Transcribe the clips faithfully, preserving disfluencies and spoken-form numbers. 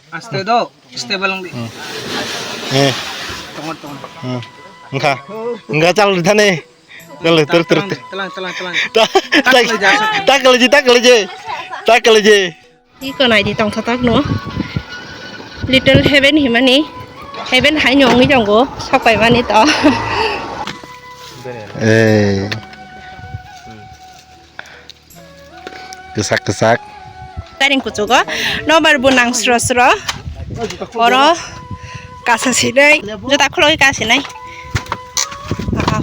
Aste do, stable ang di. Hmm. Eh. Tongo, tongo. Hmm. Engkha. Engkha chal di thani. Chal di, ter, ter, ter. Telang, telang, telang. Ta, ta, ta kalaji, ta kalaji. Ta kalaji. Iko nai di tongthotok no. Little heaven himani. Heaven hai no ongwi tongo. Sok pai mani to. Eh. Kwsak kwsak. Taring kuchugo. Nobar bo nang sro sro. Oro kasa sinai. Juta khulogwi kasa sinai. Aha.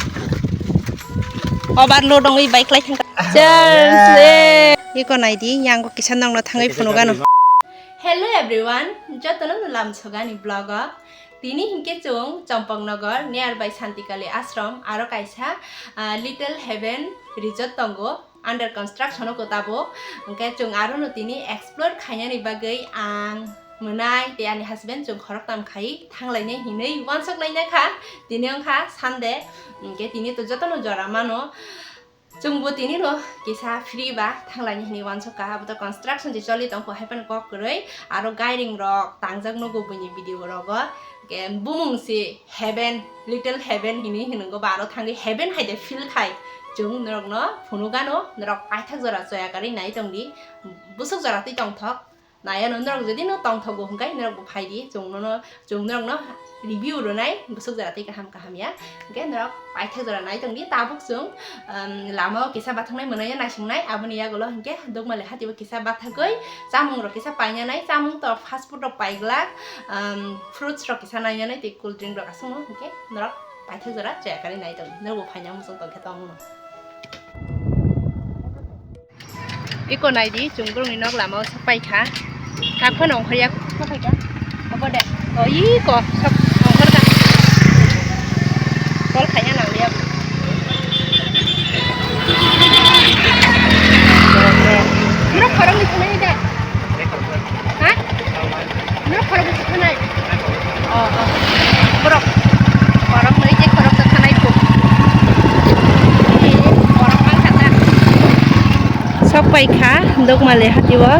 Overload ongwi bike lai thangka. Chance. Iko nai di, yango kisa nongno thangwi phunugano. Hello everyone, jotono no lam sogani vlog o. Tini hinkhe chwng Champaknagar nearby Santikali Ashram aro kaisa, ah, Little Heaven Resort tongo. Under construction o kotabo. Hwnkhe chwng aro no tini explore khainani bagwi ang, mwnai tei ani husband chwng khoroktham khai thanglainai hinwi uansuk lainai kha. Tini wngkha Sunday, hwnkhe tini to jotono jora mano. Chwngbo tini no kisa free ba thanglainai hinwi uansuk kha. Abo to construction se choli tongkho, hai phano kok kwrwi aro gairing rok tangjak nugo buini video rogo. Hwnkhe bumung se Heaven, Little Heaven hinwi hwngo ba aro thangwi heaven hai de feel khai. Chwng norokno phunukgano, norok paithak jora choya karwi nai tongdi. Bwswk jora twi tongthok. Naiya no norok jodi no tongthogo hwnkhe norok bo phaidi. Chwng nono, chwng norokno review rwnai bwswk jora twi kaham kaham ya. Hwnkhe norok paithak jora nai tongdi. Tabuk chwng, um, lama o kisa bathangnai mwnai ya naisingnai. Aboni yagulo hwnkhe Dukmali hati o kisa bathagwi chamung rok kisa painanai. Chamung to fast food rok paiglak, um, fruits rok kisa nainanai tei cool drink rok aswk no hwnkhe norok paithak jora chaya karwi nai tong, norok bo phaina muchung tong khe tong no. Iko nai di, chwng borokni nok lama o sok pai kha. Kha phano ongkhor ya, sok pai kha. Obo de. O, iko, sok ongkhor kha. Call khaina nang liya. Borok khoroknwi thangmani de. Ha? Borok khoroknwi thangmani. O, o. Borok khoroknwi tei khoroksa thanai kho. Borok mang kha ta. Sok pai kha Dukmali hati o.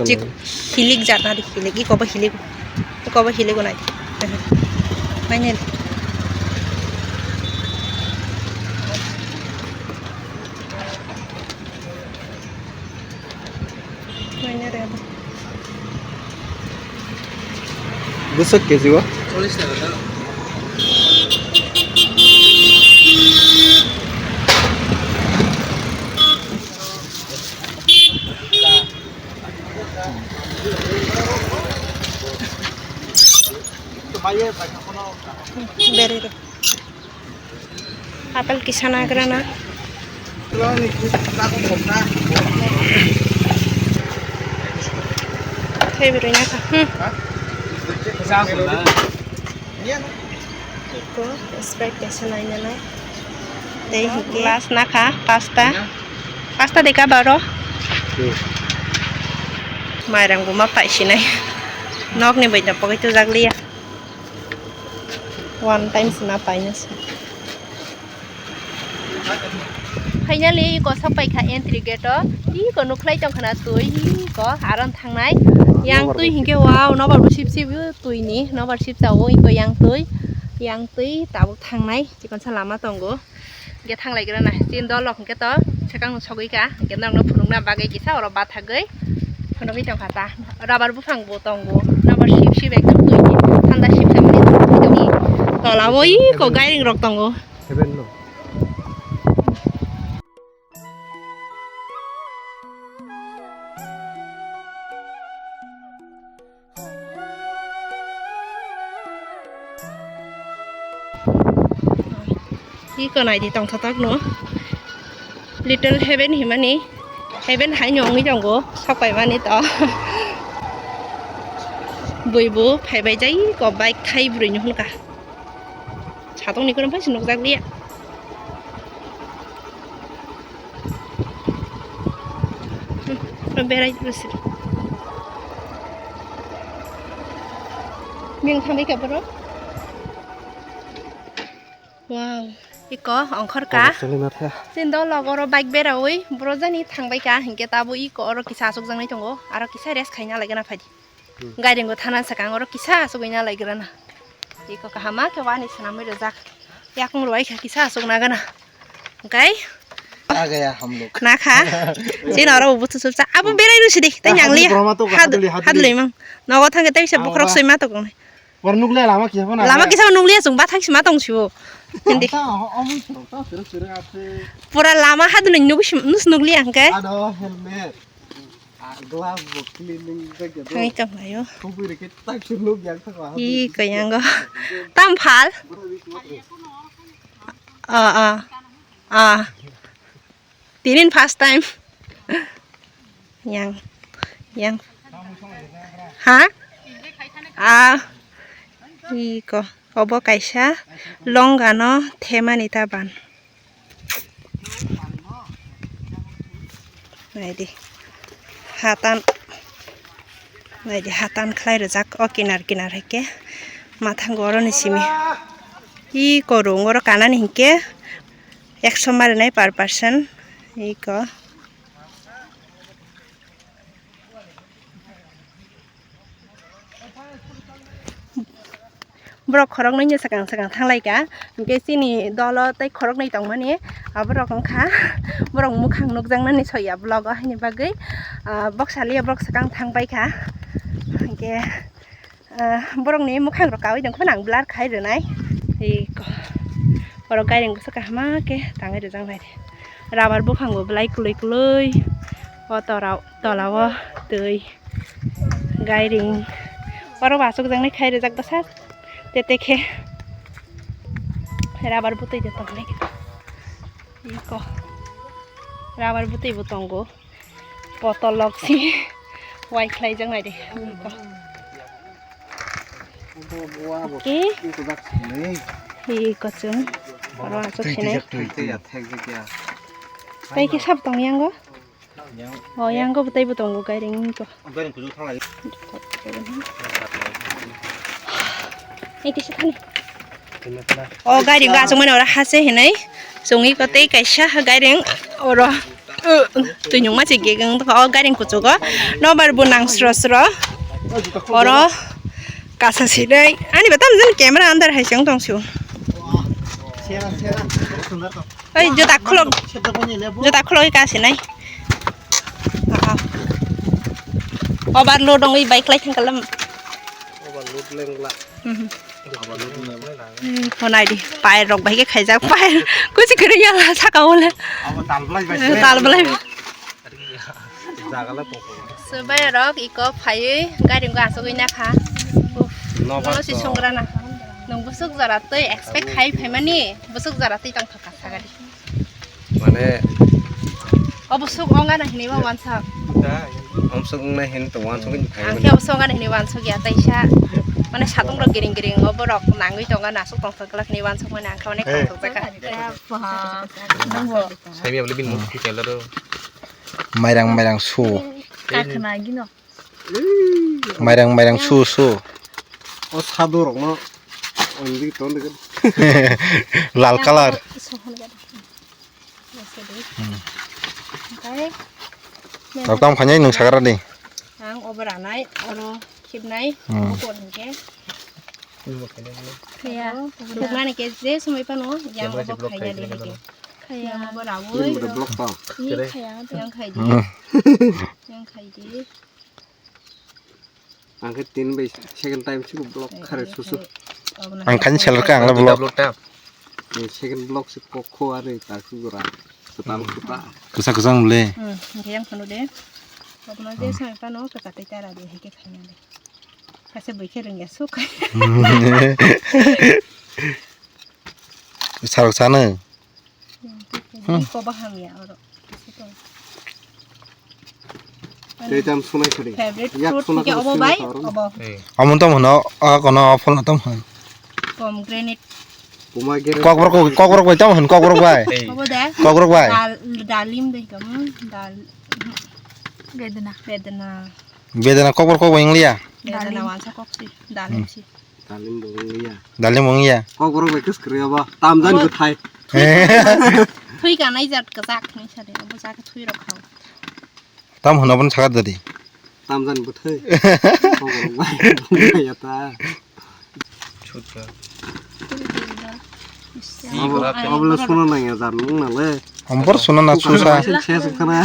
Chik hilik jat nadi hilik, iko bo hilik, iko bo hilik nai. Nai nai. Bwswk K G o? Berero. Apple kisa nagra na. Thai bwrwi na kha. Hmm. Iko Sprite kaisa naina na. Tei hwnkhe glass na kha pasta. Pasta de ka baro. Hmm. Mairang buma paisinai. Nokni bai da pogwi tujak liya. One time sina paina se. Finally, iko sok pai kha entry gate o. Iko nukhlai tong khana twi, iko aron thangnai. Yang twi hinkhe wow, nobar bo sip sip twi ni, nobar sip cha o, iko yang twi, yang twi tabuk thangnai. Chikon sa lama tongo. Hingke thanglaigrana, chini dolrok hingke to swkang sogwi kha, hingke norokno phunukna bagwi kisa oro bathagwi phunugwi tongkha ta. Rubber buphang bo tongo, rubber sip sip ekdom twi thanda sip samani tongwi tongni. Tola o iko gairing rok tongo. Seven no. Iko nai di tongthotok no. Little heaven himani. Heaven hai no wngwi tongo. Sok pai mani to. Bui bo phai bai jai ko bike thai bwrwi no hwn ka. Satong ni kwrwng phai se nukjak liya. Berai bwswk. Bini thangwi kha borok. Wow, iko ongkhor ka. Chini dol logo oro bike berawi boro jani thangbai ka, hinkhe tabo iko oro kisa aswk jaknai tongo, aro kisa rest khaina laigena phaidi. Hmm. Gairing bo thana sakang oro kisa aswk wngna laigrana. Iko kahama khe wani swnamwi rijak. Yakung rwai kha kisa aswk nagana. Hwnkhe Agaya hamluk. Nakha. Chini oro bo buthu chupsa. Abo berai rw sidi. Tei nyang liya. Haduli, haduli, haduli. Haduli mang. Nogo thangkhe tei bisa bokhorok soi ma tokong. Por nukle lama kisa phano. Lama kisa nukliya chwng bathang sima tong sibo. Hindi. Pura lama haduli nugwi sim-, nus nukliya hwnkhe. Ado helmet. Ah, glass bo cleaning jagya do. Thangwi tonglaio. Kubui rikhe tak se nuk yang thangma. Ih, kaya ngo. Tam phal. Ah, ah. Ah. Tinin first time. Yang, yang. Ha? Ah. Iko. Obo kaisa longano themani ta ban. Naidi. Hatan. Naidi hatan khlai rijak o kinar kinar haikhe. Mathango oroni simi. Iko rung oro kanani hinkhe. Ekso marinai per person. Iko. Borok khoroknwi no swkang swkang thanglaikha, hinkhe chini dolo tei khoroknwi tongmani, ah, borok wngkha borok mukhang nukjaknani soya vlog o, haini bagwi, ah, boksa liya borok swkang thangbaikha, hinkhe. Ah, borokni mwkhang rok kawi tongkha, ang blur khai rwnai. Iko. Borok gairing bwswk kaham khe tangwi rwjaknai. Rubber buphang bo belai kwlwi kwlwi. O tora, tola o twi. Gairing. Oro bo achukjaknai khai rwjak bwsa. Tete khe. Rubber bwtwi de tongnai. Iko. Rubber bwtwi bo tongo. Potol lok si wai khlai jak nai de. Oke. Hi kochung. Oro aswk sinai. Tei khe sab tong yango. O yango bwtaibo tongo gairing to. Ei kisa thani. O gairing aswk mani oro hase hinwi chungwi ko tei kaisa gairing oro. Twi nungma se gegeng tongkha o gairing kuchugo. Nobar bo nang sro sro. Oro kasa sinai. Ani ba tamjani camera andar hai se wng tong su. Oi, juta khulok. Juta khulok ka sinai. Aha. Overload ongwi bike lai thang kalam. Overload lengla. Mhm. Overload lengla. Hmm, honai di. Pair rok bai khe khaijak. Pair. Kuchi kiri yala saka ole. Abo tal belai bai. Eh, tal belai. Jaga la pokok. Swbai rok iko phaiwi gairing go asugwi nakha. Uff, no bono si to. Songrana. Nung busuk jora twi expect khai phaimani, busuk jora twi tongthok kha sagadi. Mane o busuk ongana hinwi ba wansa. Omsuk ongna hin to wansuk hin phai. Ang khe o busuk ongana hinwi wansuk ya taisa. Mane satung rok giring giring o borok nangwi tonga nasuk tongthok glak hinwi wansuk mane ang khe onek tongthok jaka. Saimi abli bin mukti chala do. Mairang mairang su. Kakhna gino. Mairang mairang su su. O sadu rok no. Ondi ton de. Lal color. Oke. Rok tam khanya nung sagra di. Ang obo ranai, oro khibnai, hmm, obo kor hingke. Kaya. Ruknani ke je somoi pano, yang obo khaya de hingke. Kaya. Yang obo rawi. Ini udah blok tau. Ini kaya. Yang khai di. Hmm. Yang khai di. Ang khe tin bai second time si blok khare susu. Ang khan seller ka ang la blok. Blok ta. Ni second blok si kokho are ta su gora. Setal kuta. Kusa kusa ang le. Hmm, hingke yang kono de. Kono de sai pano kata te tara de hingke khanya de. Kase bui khe rengya suk. Sarok sana. Hmm. Iko baham ya oro. Tei tam sunai sari. Favorite fruit hingke obo bai, obo. Amon tam hino, o kono o phol tam hino. Pomegranate. Pomegranate. Kokborok, kokborok bai tam hino, kokborok bai. Obo de. Kokborok bai. Dal-, dalim de kamu, dal-, Bedana. Bedana. Bedana kokbor kokbo wng liya? Bedana Dalim. Wansa kok si, dalim si. Dalim bo wng liya. Dalim wng ya? Kokborok bai kwskwrwi obo. Tamjani Obo bwthai. Thui kanai jat kwchak hinwi sadi, obo jagwi thui rok khao. Tam hwnna bono sakha dadi. Tamjani bwthai. Kokborok bai wng ya ta. Chutka. Obo, obo le suna nang ya jar nung na le. Ombor suna na susa. Ses khana.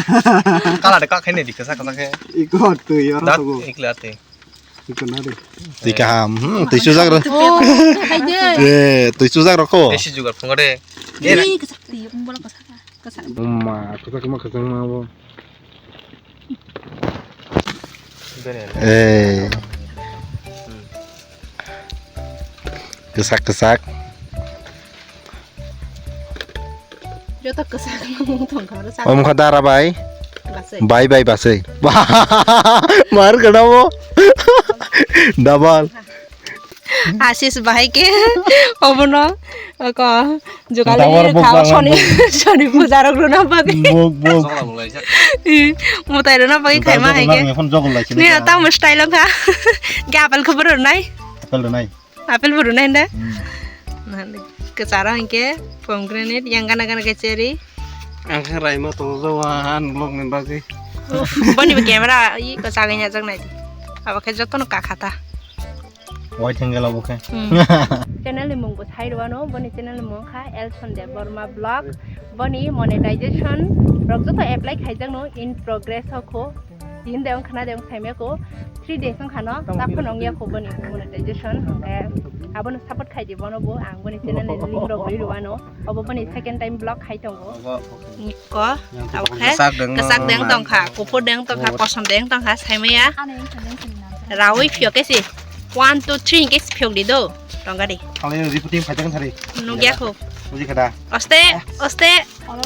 Kala de ka khaine di kasa kasa khe. Iko tu yoro Dat tu. Ikla te. Iko na de. Twi kaham. Hmm, twi sujak ro. Oh, hai de. Eh, twi sujak ro ko. Esi jugar phunga de. Ih, kesak twi, umbola kesak. Kesak. Umma, kesak ma kesak ma bo. Eh. Kesak kesak. Joto kwchak mung tong kha, oro Omo kha dara bai. Basai. Bai bai basai. Mar gana mo. Double. Asis bahai ke obono ko jugal Double kha buk soni bang soni puja rok runa bagwi. Buk buk. Mutai runa bagwi khai ma hai ke. Ni ta mo style kha. Ke apple khobor nai. Apple nai. Apple bo rwnai da? Hmm. Nahale kwcharo hinkhe pomegranate, yang gana gana khe cherry. Ang khe raima tongo jawa, ang vlog ni bagwi. Boni bo camera i kwchagwi najak nai di. Abo khe jotono kakha ta. Wai thengela bo khe. Hmm. Channel ni mung bo sai rwano, boni channel ni mung kha Elson Debbarma Vlog. Boni monetization rok joto apply khaijakno, in progress o kho. Tin de wngkha na de wngkha mya ko three days wngkha no, tamo ta phano wngya ko boni monetization, hwnkhe abono support khai di bono bo, ang boni channel ni link rok rwi rwano, obo boni second time vlog khai tongo. Obo, okay. Ko, yang abo khe kwchak deng kwchak no deng ma. Tongkha, kuphur deng tongkha, oh. Kosom deng tongkha, saimaya. Rawi phiyok khe si, one, two, three hinkhe si phiyok di do, tongga di. Khalai reporting phai thang thari. Nugya ko. Buji khada. Oste, oste,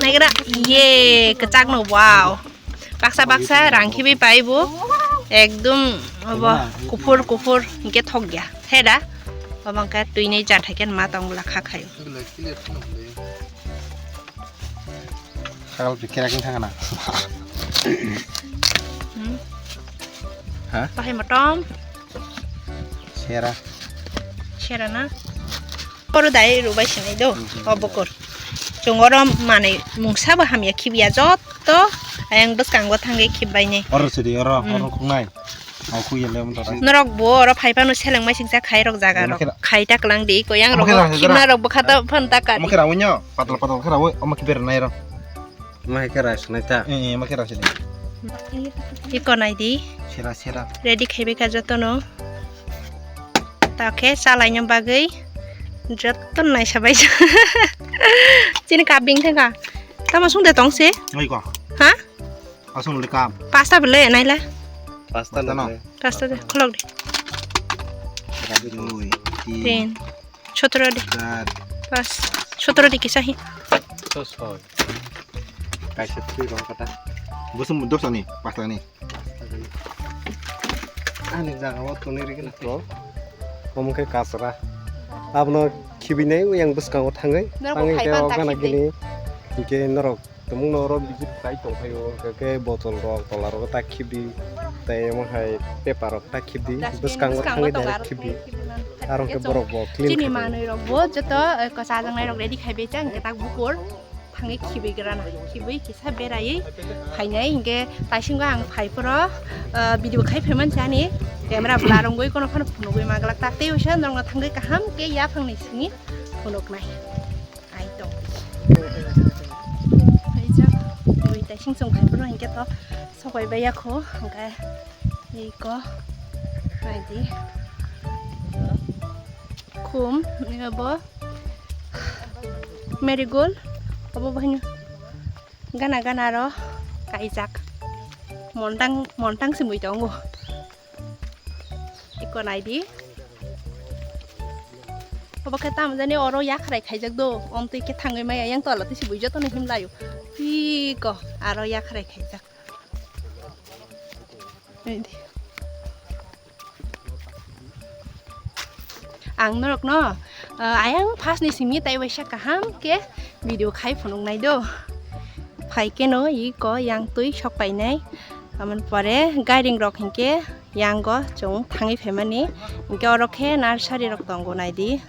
naigra, ye, kwchak no, wow. Baksa baksa rang khibi pai bo. Ekdum obo kuphur kuphur hinkhe thok ya. He da? Obo hinkhe twini jan hai khe ma tong bwla kha khaio. Sakal pikir aking thangana. Hmm? Ha? Bahai motom. Sera. Sera na? Oro dai rubai sinai do, hmm, hmm. O bukur. Chwng oro manwi mungsa bo hamya khibiya, jotto ayang bwskango thangwi khibbaini. Oro sidi, oro, hmm. Oro khungnai. O khuyele mo tara. Norok bo oro phai phano seleng mai singsa khai rok jaga rok. Omo khe ra-, khai ta klang di, ko yang omo rok khe ra-, khibna rok bwkha ta phan ta kari. Omo khe rawinyo, patal patal khe rawi, omo khe bernai rok. Ma hai khe rai sinai ta? Eh, eh, ma khe rai sinai. Iko nai di. Sera, sera. Ready khai bai kha jotono. Ta khe chalaina bagwi jotono nai sabai. Chini cup bing thangkha. Tamo sung de tong se? Oi ko. Ha? Asung le kam. Pasta bele nai la. Pasta no. Pasta de khulok di. Dui, tin. Tin. Sotoro di. Char. Pas. Sotoro di kisa hi. Sosoi. Kaisa twi rong kata. Busum dosani, pastani. Ani jaga o tuni rigin to. Omo khe kasra. Abono khibinai yang bwskango thangwi. Norok thangwi khai khe pan o ta gana khibdi. Gini. Hinkhe norok Tumungno oro visit khai tongphaio, hwnkhe botol rok, tola rok ta khibdi, tei omo hai paper rok ta khibdi, bwskango thangwi direct khibdi. Aro hwnkhe borok bo clean khai tongo. Chini manwi rok bo joto, eh, kwchajak nai rok ready khai bai chang, hwnkhe tak bukur thangwi khibwi grana, khibwi kisa beraiwi phainai, hwnkhe taisingo ang phai phoro, eh, video khai phaiman chani, camera bwla rwngwi kono phano phunugwi maglak, tak tei uaisa norokno thangwi kaham khe yaphangni simi phunuknai. Ai tong. Ai jak. Ui, tai sing song khai pura hingke to. Sokai baya kho, hingke. Iko. Ai di. Khum, ni abo. Marigold. Abo bahini. Gana gana ro. Kaijak. Montang, montang simui tongo. Iko nai di. Obo khe tamo jani oro yakhrai khaijak do. Omtwi khe thangwi maya yang tola twi se bui jotono himlaio. Iko aro yakhrai khaijak. Nai di. Ang norokno, ah, ayang first ni simi tai waisa kaham khe video khai phunuknai do. Phai khe no iko yang twi sok painai. Amoni pore gairing rok hinkhe yango chwng thangwi phaimani. Hinkhe oro khe nursery rok tongo naidi.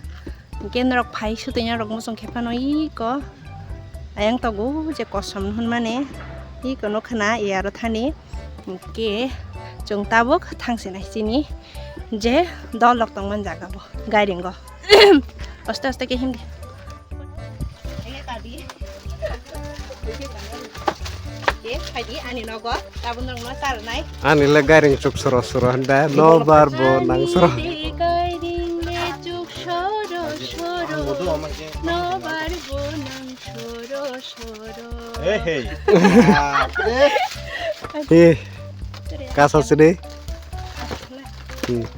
Hinkhe norok phai sutwi norok muchung khe phano iko ayang tongo je kosom hwnmani iko nukha na iyaro thani. Hinkhe chwng tabuk thangsinai chini je dol rok tongmani jaga bo gairing o. Aste aste khe himdi. Ye, phaidi ani nogo, tabuk norokno charwnai. Ani le gairing chuk soro soro hwnda, no bar bo nang soro. Gairing le chuk soro soro, no bar bo nang soro soro. Hey, hey. Eh, kasa sini. Hmm.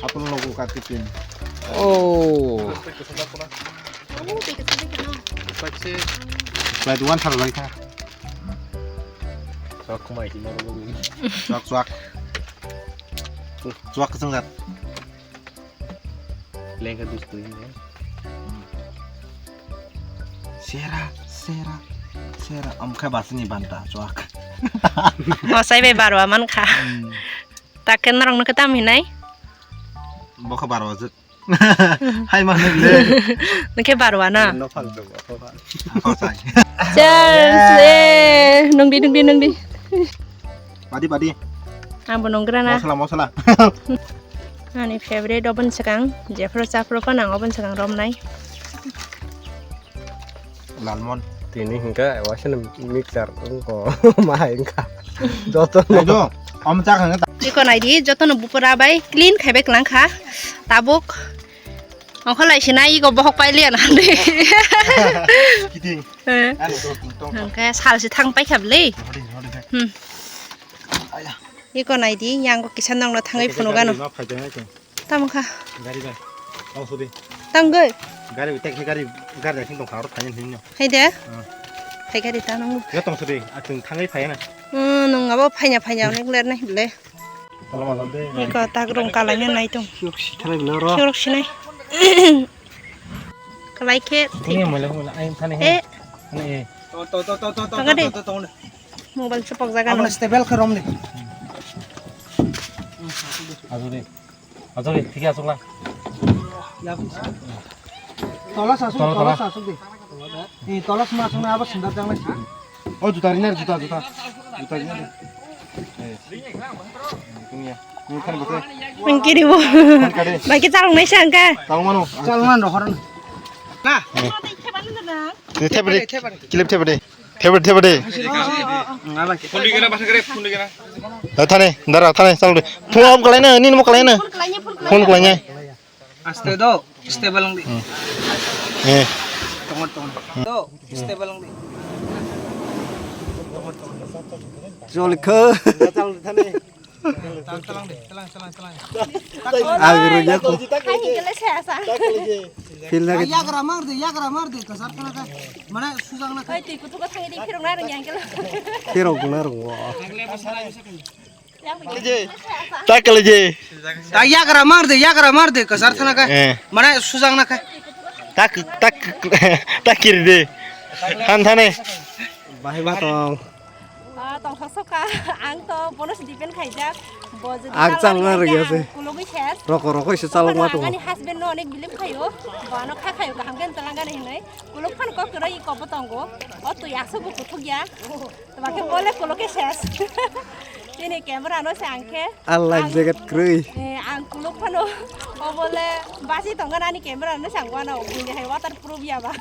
Apun logo kati pin. Oh. Slide one thar lai kha. Chwak khumai ti noro logo. Chwak, chwak. Chwak kachang jat. Lengkha dustu hinwi. Sera, sera, sera. Amkha basini banta chwak. Mosai bai barwa mankha. Hmm. Takhe norokno khe tam hinai? Bokha barwa jwk. Hai mano le. Nokhe barwa na. No phal jwk, no phal. Phal sai. Cheers, eh, nungdi, nungdi, nungdi. Badi, badi. Ang bo nunggra na. Mosla, mosla. Ani favorite obon swkang, jephru chaphru phano ang obon swkang romnai. Lalmon. Tini hingka waisa mixer wngko ma hai wngka. Joto no. Ayo, om chak hangka. Iko naidi, joto no bupura bai clean khaibai kwlangkha. Tabuk. Ongkho lai sinai iko bohok pai liya nande. Kiting. Eh. Ano to tong tong. Hingka sal si thang pai khablei. Hodi, hodi, hodi. Hmm. Aya. Iko naidi, yang ko kisa nongno thangwi phunugano. Ma phai jang ai tong. Tamo kha. Gari bai. Tamo sudi. Tangoi. Gari bai tek gari gari bai tong kha oro phai ni hinno. Hai de. Hmm. Phai gari ta nang. Yo tong sudi. A tong thangai phai na. Hmm, nung abo phai na phai na nek ler nai ble. Tala ma de. Ni ko tak rong kalai na nai tong. Yok si thalai bla ro. Yok si nai. Kalai khe. Tini mo le mo le ai thani he. Eh. Ani e. To to to to to. Tangade. Mobile chupok jaga. Abang no. Stable khe rom de. Ajo de. Ajo de, thik asuk lang. Tola sasuk, tola, tola tola. Sasuk de. Ni tola sma sung na abo sundar jang lai. O juta rina, juta, juta. Juta rina de. Eh. Ini ya. Ini kan betul. Mengkiri bo. Kan kade. Bagi calon naisa angka. Calon mano. Calon mano horan. Nah. Eh. Ini tepede. Kilip tepede. Thebe, thebe de. Phone di kena, phone di kena. Da thane, dara thane, chalo de. Phone off kalai na, nini mo kalai na. Phone kalai na. Aste do, stable lang di. Hmm. Eh. Tongo, tongo. Do, stable lang di. Jolika. Chalo de thane. Talang, talang de, talang, talang, talang. Agro ya ko. Hai, hingkele saya sa. Feel lagi. Yagra mar de, yagra mar de, kasar kana ka. Mana sujang na ka. Hai, tui kutu ka thangi di, phirok na rung yang kela. Phirok na rung wo. Tak kali je. Ta yagra mar de, yagra mar de, kasar thana ka. Eh. Mana sujang na ka. Tak, tak, tak kiri de. Han thane. Bahai batong. Ah, tongthok soka, ang to bono se depend khaijak. Bo jodi ang chalok chalokna rwgya se. Kulugwi ses. Roko roko se chalok ma tongo. Ani husband no onek bilim khayo. Bo ano kha khayo kaham khe tolang gani hinwi. Kuluk phan kok kwrwi kok bo tongo. O twi aswk bo kuthuk ya. Tama khe bole kuluk khe ses. Ini camera no se ang khe. Ang life jacket kwrwi. Eh, ang kuluk phano. O bole basi tongo ani camera no se ang wano. Bini hai waterproof ya ba.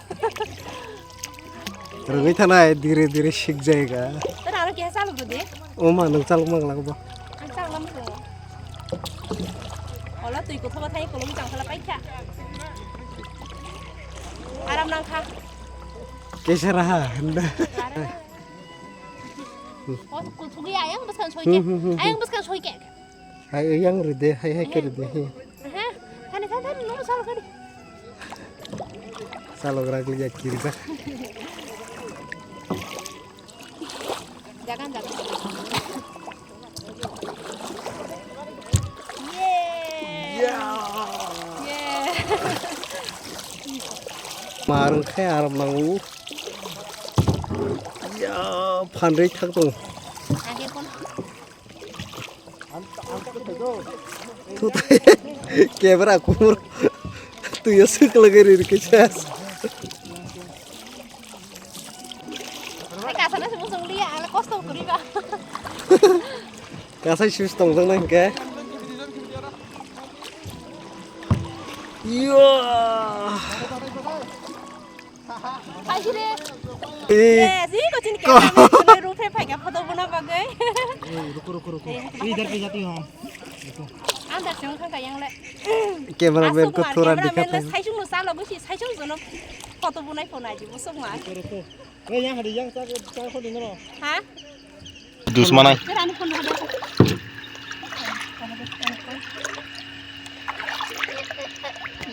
Rwgwi thanai dire dire sikjaiga. Tara aro keha chalok rwdi. O ma, nwng chalok mang lago bo. Ang chalok mang tongo. Olo twi kothogo thai kolom chang khala paikha. Aram nang kha. Kesa raha hwnda. O kuthugwi ayang bwskang soi ke. Hmm, hmm, hmm, hmm. Ayang bwskang soi ke. Hai, yang ride, hai, hai, ke ride, hai. Aha, thani, thani, thani, nono salo kari. Salo gerak liya kiri sa. Jagan, jagan. Ye. Ye. Marung khe aram nangu. Ah, phanrwi thang tongo. Age kon. Thutai camera kumur tuyo swk lagwi ri rikhe chas. Kasana se musung liya, ala kosto kuri ba. Kasai sus tong jang nang ke. Yo. Hai sire. Eh. Yes, ini kochin ko. Camera ni rupre phai ka photo buna bagwi. Ruko, ruko, ruko. Idhar pe jati ho. Andar se wngkha kha yang le. Cameraman ko thora dikha phai. Saisung no sala busi, saisung jono photo bunai phone aji busuk ma. Ruko, ruko. Ei, yang hadi, yang chak, chak hodi no. Ha? Jus manai. Kerani phone hadi.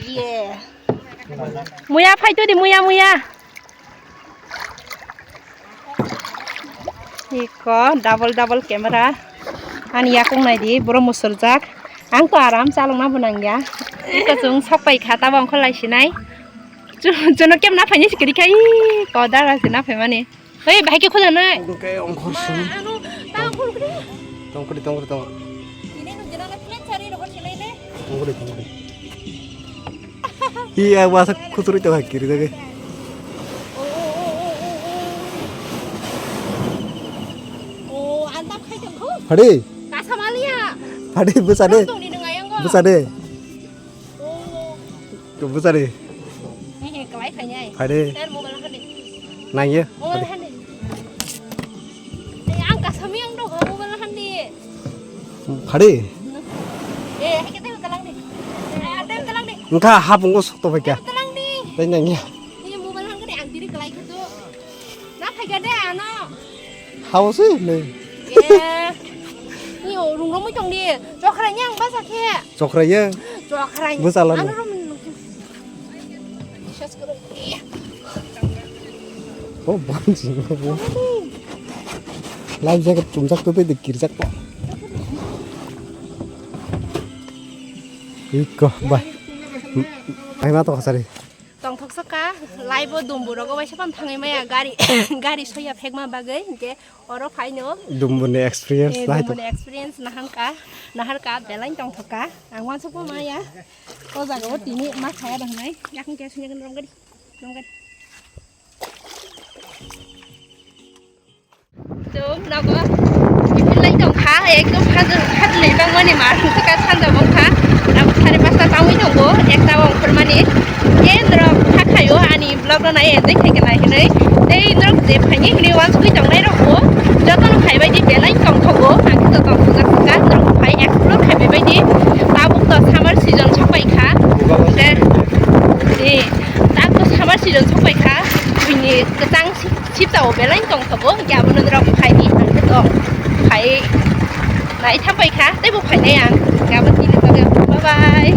Ye. Muya phai to di, muya, muya. Iko double double camera. Ani yakung nai di, boro musurjak. Ang to aram chalok na bo nang ya. Iko chung sok pai kha, tabo ang kholai sinai. Chu-, chuno kem na phaini sikiri khai, ko dara se na phaimani. Oi, bahai ke khoja nai. Oke, ongkhor sini. Anu, ta ongkhor kri. Tongkri, tongkri, tong. Ini nu jena na plan cari ro sini ne. Tongkri, tongkri. Iya, wasa khuturi to hakiri dage. Oh, antap khai tong khu. Phadi. Kasa malia. Phadi, busa de. Tong ni nang ayang go. Busa de. Oh. Ko busa de. He, he, kalai khai nai. Phadi. Ter mobile hande. Nang ye. Mobile hande. Eh, ang kasami ang dong, mobile hande. Phadi. Eh, hai kete kalang ni. Eh, ada kalang ni. Engkha hapung ko sok to phai kya. Kalang ni. Tei nang ya. Ini mobile hande ang diri kalai khe to. Na phai kya de ano. Hao se nei. Eh. Ni o rung rung tong di. Chokra yang basa khe. Chokra yang. Chokra. Basa lan. Ano rum. Oh, bansi. Life jacket chumjak to tei kirjak ta. Iko, bai. Bai ma to kasari. Tongthok saka, live o dumbu rogo bai sapan thangwi maya gari, gari soya phekma bagwi, hinkhe oro phaino. Dumbu ni experience, eh, nai to. Dumbu ni experience nahangka, naharka, belai tongthokka. Ang wansukma maya. O jaga o tini ma khaya dangnai. Yakung khe sini kan romgadi. Romgadi. Chwng nogo tiffin lai tong kha, ekdom hajw-, hajlwi bangmani mar hwnkhe ka sanja wngkha. Abo sare pasta tangwi tongo, ekta ongkhormani. E norok kha khaio ani vlog no nai enjoy khai khe nai hinwi. Tei norok je phaini hinwi wansugwi tongnai rokbo jotono phaibai di belai tongthogo, ang khe to tongthokjak kha, norok phai explore khaibai bai di. Tabuk to summer season sokpai kha. Hwnkhe, e, tabuk to summer season sokpai kha, buini kwchang si-, Sipta o belai tongthogo, hinkhe abono norok phaidi, ang khe tong phai nai thampai kha, teibo phainai ang, hinkhe abo tini bagwi bye bye.